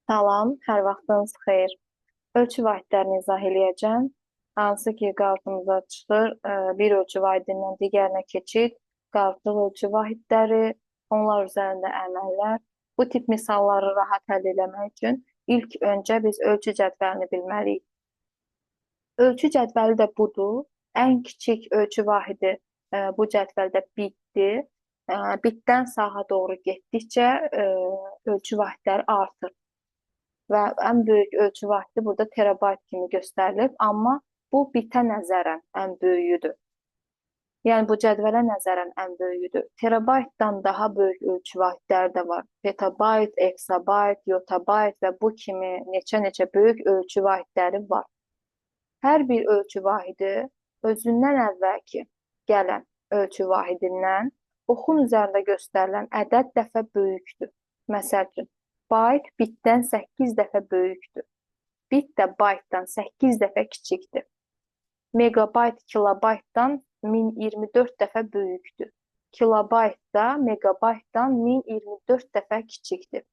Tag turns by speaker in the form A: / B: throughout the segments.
A: Salam, hər vaxtınız xeyir. Ölçü vahidlərini izah eləyəcəm. Hansı ki, qarşımıza çıxır, bir ölçü vahidindən digərinə keçid, qarşılıq ölçü vahidləri, onlar üzərində əməllər. Bu tip misalları rahat həll eləmək üçün ilk öncə biz ölçü cədvəlini bilməliyik. Ölçü cədvəli də budur. Ən kiçik ölçü vahidi bu cədvəldə bitdir. Bitdən sağa doğru getdikcə ölçü vahidləri artır. Və ən böyük ölçü vahidi burada terabayt kimi göstərilib, amma bu bitə nəzərən ən böyüyüdür. Yəni bu cədvələ nəzərən ən böyüyüdür. Terabaytdan daha böyük ölçü vahidləri də var. Petabayt, eksabayt, yotabayt və bu kimi neçə-neçə böyük ölçü vahidləri var. Hər bir ölçü vahidi özündən əvvəlki gələn ölçü vahidindən oxun üzərində göstərilən ədəd dəfə böyükdür. Məsəl üçün, bayt bitdən 8 dəfə böyükdür. Bit də baytdan 8 dəfə kiçikdir. Megabayt kilobaytdan 1024 dəfə böyükdür. Kilobayt da megabaytdan 1024 dəfə kiçikdir.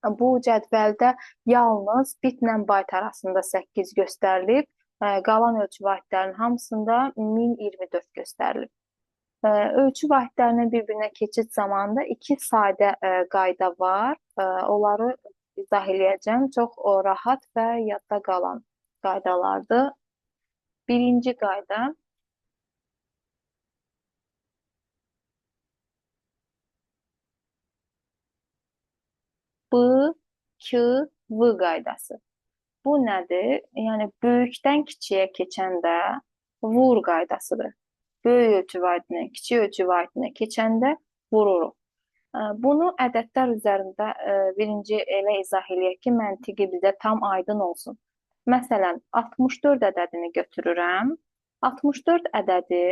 A: Bu cədvəldə yalnız bitlə bayt arasında 8 göstərilib, qalan ölçü vahidlərinin hamısında 1024 göstərilib. Ölçü vahidlərinin bir-birinə keçid zamanında iki sadə qayda var. Onları izah eləyəcəm. Çox rahat və yadda qalan qaydalardır. Birinci qayda. B, K, V qaydası. Bu nədir? Yəni, böyükdən kiçiyə keçəndə vur qaydasıdır. Böyük ölçü vahidindən kiçik ölçü vahidinə keçəndə vururuq. Bunu ədədlər üzərində birinci elə izah eləyək ki, məntiqi bizə tam aydın olsun. Məsələn, 64 ədədini götürürəm. 64 ədədi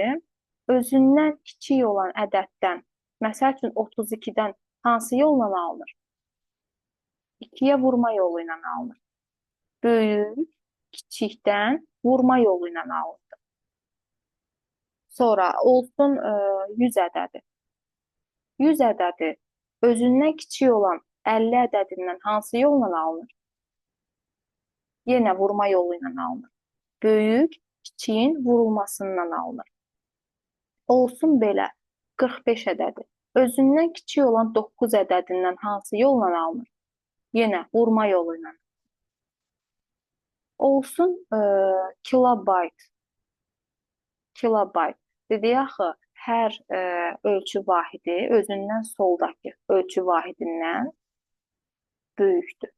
A: özündən kiçik olan ədəddən, məsəl üçün 32-dən hansı yolla alınır? 2-yə vurma yolu ilə alınır. Böyük, kiçikdən vurma yolu ilə alınır. Sonra olsun 100 ədədi. 100 ədədi özündən kiçik olan 50 ədədindən hansı yolla alınır? Yenə vurma yolu ilə alınır. Böyük, kiçiyin vurulmasından alınır. Olsun belə 45 ədədi. Özündən kiçik olan 9 ədədindən hansı yolla alınır? Yenə vurma yolu ilə. Olsun kilobayt. Kilobayt. Dedik axı, hər ölçü vahidi özündən soldakı ölçü vahidindən böyükdür.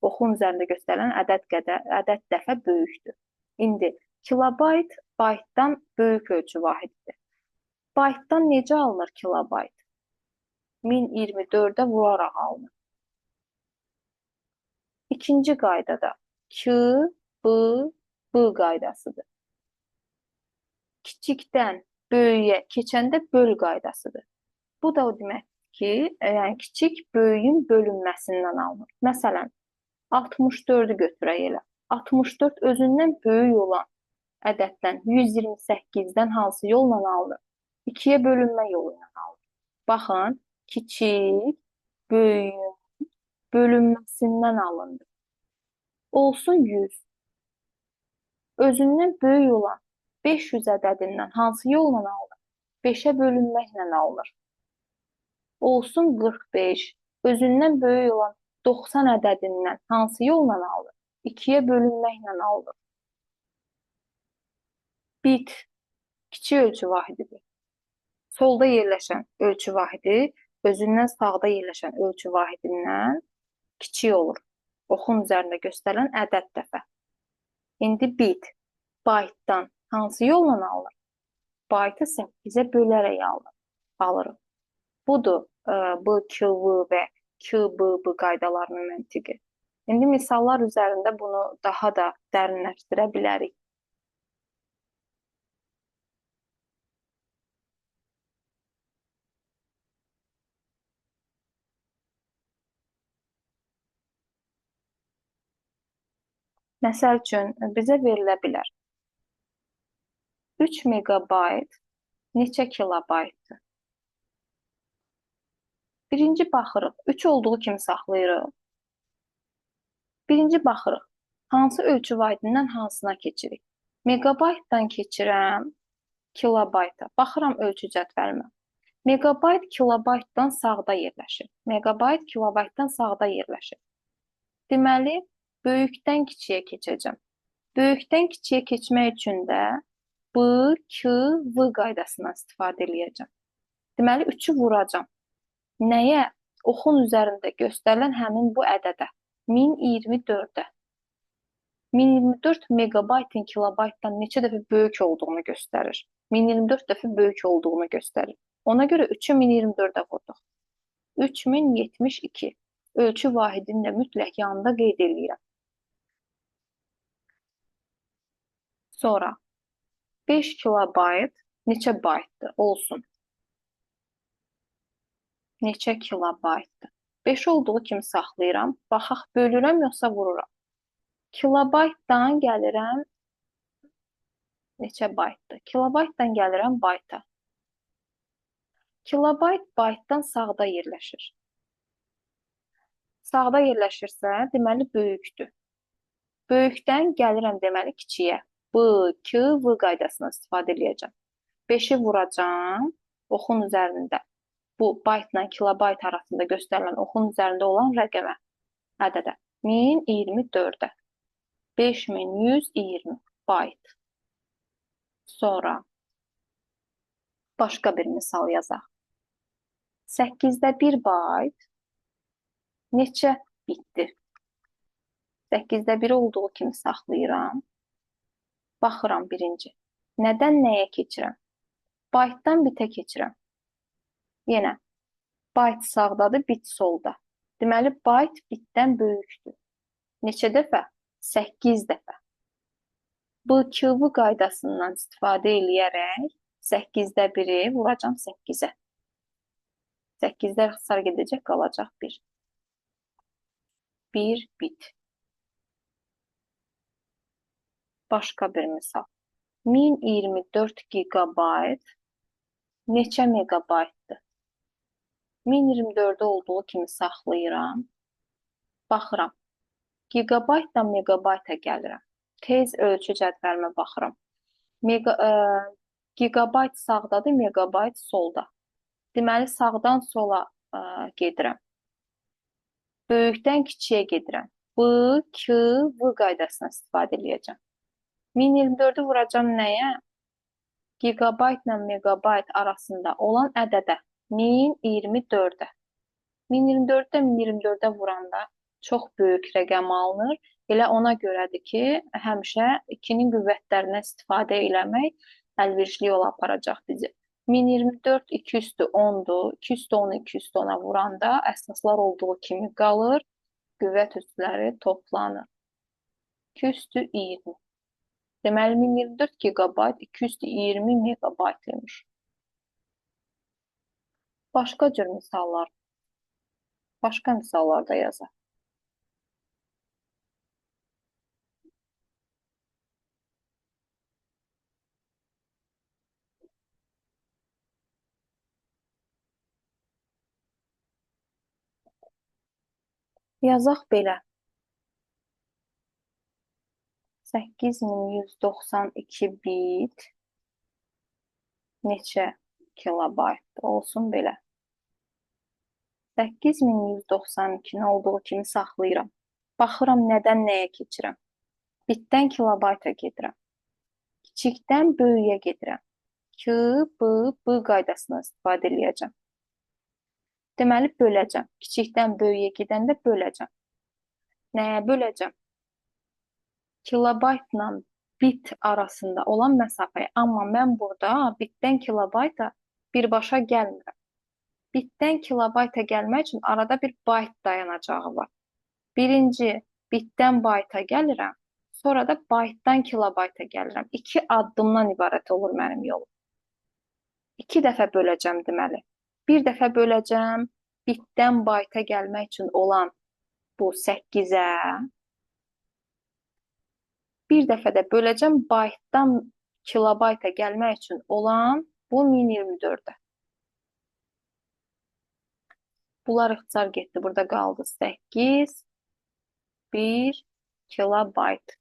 A: Oxun üzərində göstərilən ədəd dəfə böyükdür. İndi kilobayt baytdan böyük ölçü vahididir. Baytdan necə alınır kilobayt? 1024-ə vuraraq alınır. İkinci qaydada K, B, B qaydasıdır. Kiçikdən böyüyə keçəndə böl qaydasıdır. Bu da o deməkdir ki, yəni kiçik böyüyün bölünməsindən alınır. Məsələn, 64-ü götürək elə. 64 özündən böyük olan ədəddən 128-dən hansı yolla alınır? 2-yə bölünmə yolu ilə alınır. Baxın, kiçik böyüyün bölünməsindən alındı. Olsun 100. Özündən böyük olan 500 ədədindən hansı yolla alınır? 5-ə bölünməklə alınır. Olsun 45. Özündən böyük olan 90 ədədindən hansı yolla alınır? 2-yə bölünməklə alınır. Bit kiçik ölçü vahididir. Solda yerləşən ölçü vahidi özündən sağda yerləşən ölçü vahidindən kiçik olur. Oxun üzərində göstərilən ədəd dəfə. İndi bit baytdan hansı yolla alınır? Baytı 8-ə bölərək alırıq. Budur B, K, V və K, B, B qaydalarının məntiqi. İndi misallar üzərində bunu daha da dərinləşdirə bilərik. Məsəl üçün, bizə verilə bilər. 3 megabayt neçə kilobaytdır? Birinci baxırıq. 3 olduğu kimi saxlayırıq. Birinci baxırıq. Hansı ölçü vahidindən hansına keçirik? Megabaytdan keçirəm kilobayta. Baxıram ölçü cədvəlimə. Megabayt kilobaytdan sağda yerləşir. Megabayt kilobaytdan sağda yerləşir. Deməli, böyükdən kiçiyə keçəcəm. Böyükdən kiçiyə keçmək üçün də B, K, V qaydasından istifadə eləyəcəm. Deməli, 3-ü vuracam. Nəyə? Oxun üzərində göstərilən həmin bu ədədə. 1024-ə. 1024 megabaytın kilobaytdan neçə dəfə böyük olduğunu göstərir. 1024 dəfə böyük olduğunu göstərir. Ona görə 3-ü 1024-ə vurduq. 3072. Ölçü vahidini də mütləq yanında qeyd eləyirəm. Sonra 5 kilobayt neçə baytdır? Olsun. Neçə kilobaytdır? 5 olduğu kimi saxlayıram. Baxaq, bölürəm yoxsa vururam? Kilobaytdan gəlirəm neçə baytdır? Kilobaytdan gəlirəm bayta. Kilobayt baytdan sağda yerləşir. Sağda yerləşirsə, deməli böyükdür. Böyükdən gəlirəm deməli kiçiyə. B, K, V qaydasından istifadə eləyəcəm. 5-i vuracam oxun üzərində. Bu baytla kilobayt arasında göstərilən oxun üzərində olan rəqəmə, ədədə. 1024-ə. 5120 bayt. Sonra başqa bir misal yazaq. 8-də 1 bayt neçə bitdir? 8-də 1 olduğu kimi saxlayıram. Baxıram birinci. Nədən nəyə keçirəm? Baytdan bitə keçirəm. Yenə bayt sağdadır, bit solda. Deməli, bayt bitdən böyükdür. Neçə dəfə? 8 dəfə. B, Q, V qaydasından istifadə eləyərək 8-də 1-i vuracam 8-ə. 8-də ixtisar gedəcək, qalacaq 1. 1 bit. Başqa bir misal. 1024 gigabayt neçə megabaytdır? 1024-ü olduğu kimi saxlayıram. Baxıram. Gigabaytdan megabayta gəlirəm. Tez ölçü cədvəlimə baxıram. Gigabayt sağdadır, megabayt solda. Deməli, sağdan sola gedirəm. Böyükdən kiçiyə gedirəm. B, K, V qaydasından istifadə eləyəcəm. 1024-ü vuracam nəyə? Gigabaytla megabayt arasında olan ədədə. 1024-ə. 1024-ü də 1024-ə vuranda çox böyük rəqəm alınır. Elə ona görədir ki, həmişə 2-nin qüvvətlərindən istifadə eləmək əlverişli yola aparacaq bizi. 1024 2 üstü 10-dur. 2 üstü 10-u 2 üstü 10-a vuranda əsaslar olduğu kimi qalır. Qüvvət üstləri toplanır. 2 üstü 20. Deməli, 1024 gigabayt 2 üstü 20 megabayt imiş. Başqa cür misallar. Başqa misallar da yazaq. Yazaq belə. 8192 bit neçə kilobaytdır? Olsun belə. 8192-ni olduğu kimi saxlayıram. Baxıram nədən nəyə keçirəm. Bitdən kilobayta gedirəm. Kiçikdən böyüyə gedirəm. K, B, B qaydasından istifadə eləyəcəm. Deməli, böləcəm. Kiçikdən böyüyə gedəndə böləcəm. Nəyə böləcəm? Kilobaytla bit arasında olan məsafəyə. Amma mən burada bitdən kilobayta birbaşa gəlmirəm. Bitdən kilobayta gəlmək üçün arada bir bayt dayanacağı var. Birinci, bitdən bayta gəlirəm. Sonra da baytdan kilobayta gəlirəm. İki addımdan ibarət olur mənim yolum. İki dəfə böləcəm deməli. Bir dəfə böləcəm bitdən bayta gəlmək üçün olan bu 8-ə. Bir dəfə də böləcəm baytdan kilobayta gəlmək üçün olan bu 1024-ə. Bunlar ixtisar getdi. Burada qaldı 8. 1 kilobayt.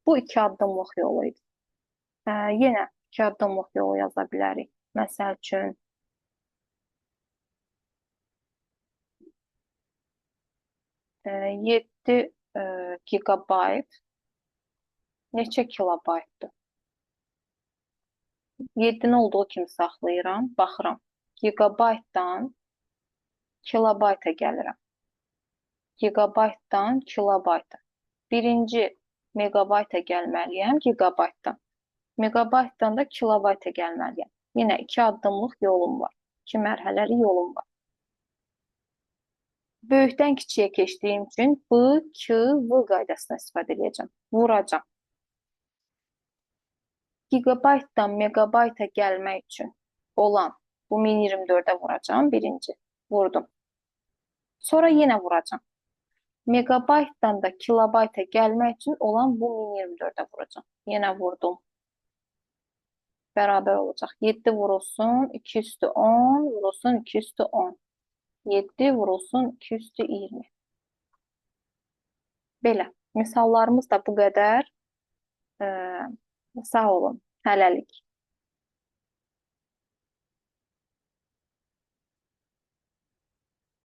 A: Bu 2 addımlıq yolu idi. Yenə 2 addımlıq yolu yaza bilərik. Məsəl üçün, 7 gigabayt neçə kilobaytdır? 7-ni olduğu kimi saxlayıram, baxıram. Gigabaytdan kilobayta gəlirəm. Gigabaytdan kilobayta. Birinci megabayta gəlməliyəm gigabaytdan. Megabaytdan da kilobayta gəlməliyəm. Yenə 2 addımlıq yolum var. 2 mərhələli yolum var. Böyükdən kiçiyə keçdiyim üçün B, K, V qaydasına istifadə edəcəm. Vuracam. Gigabaytdan megabayta gəlmək üçün olan bu 1024-ə vuracam. Birinci vurdum. Sonra yenə vuracam. Megabaytdan da kilobayta gəlmək üçün olan bu 1024-ə vuracam. Yenə vurdum. Bərabər olacaq. 7 vurulsun 2 üstü 10 vurulsun 2 üstü 10. 7 vurulsun 2 üstü 20. Belə. Misallarımız da bu qədər. Sağ olun. Hələlik.